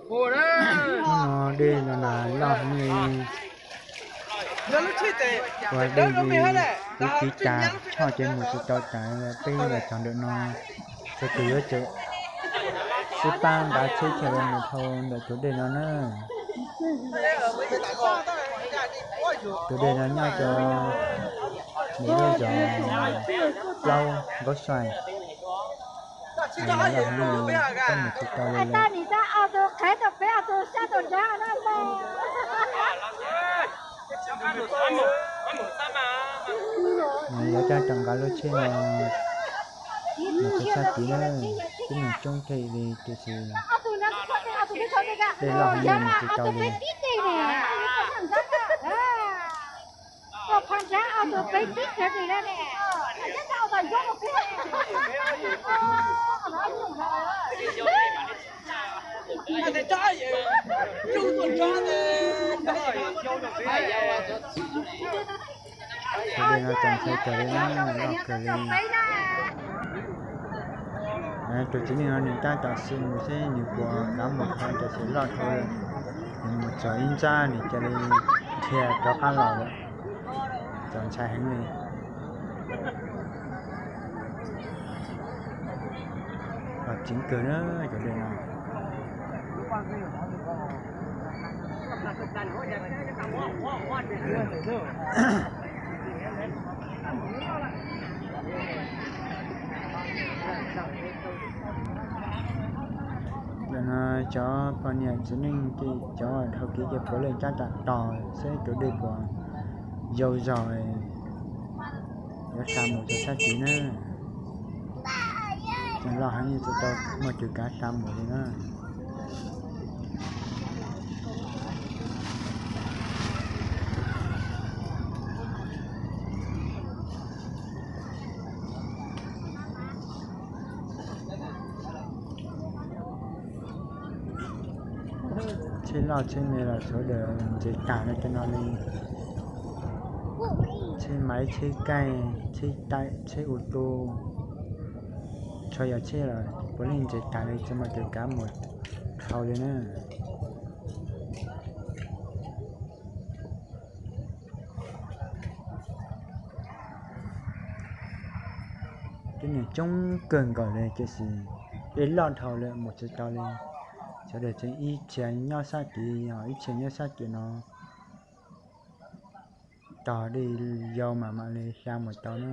Hnub no dej no mas loj heev li. Ua dej li kwv kiv tas, choj ces mus tsis tau tas, peb los txog ntawm no, txhua tus yuav tsum sib pab nqa tsheb chaw los mus dhau ntawm tus dej no na. Tus dej no nyob rau ntawm lub zos Plaub Nkaub Sai. Loj heev li, peb mus tsis tau li lawm. Nws yuav coj tom nqa lub tsheb no mus rau sab tid na, tib neeg coob kawg li tiam sis dej loj heev li mus tsis tau li. Cov dej no txaus ntshai kawg li na, loj kawg li. Tus txiv neej no nws tab tom xwm mus seb nws puas kav mus dhau, tiam sis loj dhau lawm, nws mus txog ib ntsab nws cia li dhia rov qab los lawm. Txaus ntshai heev li. Los ceev kawg na cov dej no. Ntawm no cov poj niam txiv neej ces cov dhau kev ces puav leej tab tom tos seb tus dej puas yau zog yuav hla mus rau sab tid na. Loj heev li tsis tau muaj tus kav hla mus li na. Tsheb loj tsheb me los sawv daws ntses tag li cov no li. Tsheb maiv, tsheb kaij, tsheb taim, tsheb u tu, txhua yam tsheb los puav leej ntses tag li tsis muaj tus kav mus dhau li na. Tib neeg coob kawg nkaus li tiam sis dej loj dhau lawm mus tsis tau li. Sawv daws tseem ib txhia nyob sab tid, ib txhia nyob sab tim no tos dej yau mam mam li hla mus tau na.